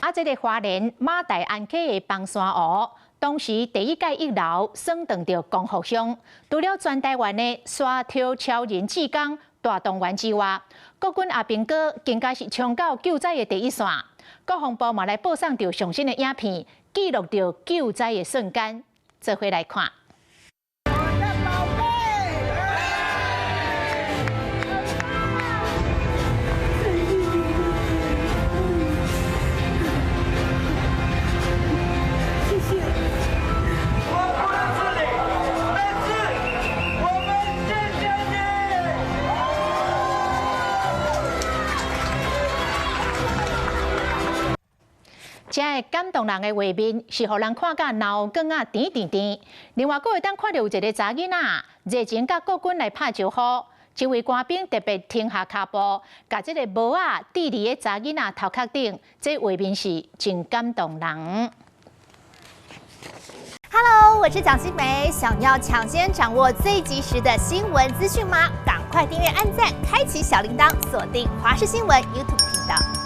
啊，這个花蓮馬大安溪的枋山湖，當時第一屆溢流，損斷著光復鄉。除了全台灣的沙石超人志工大動員之外，國軍阿兵哥更加是衝到救災的第一線。國防部嘛來播送著上新的影片，記錄著救災的瞬間，做伙來看。我的寶貝，謝謝。我不認識你，但是我們謝謝你。這个感動人的畫面是予人看甲腦梗仔甜甜甜。另外，閣會當看著有一个查囡仔熱情佮國軍來拍招呼，這位官兵特別停下跤步，共這个帽仔戴佇个查囡仔頭殼頂，這畫面是真感動人。 Hello，我是蔣新梅，想要搶先掌握最及時的新聞資訊嗎？趕快訂閱、按讚、開啟小鈴鐺，鎖定華視新聞 YouTube 頻道。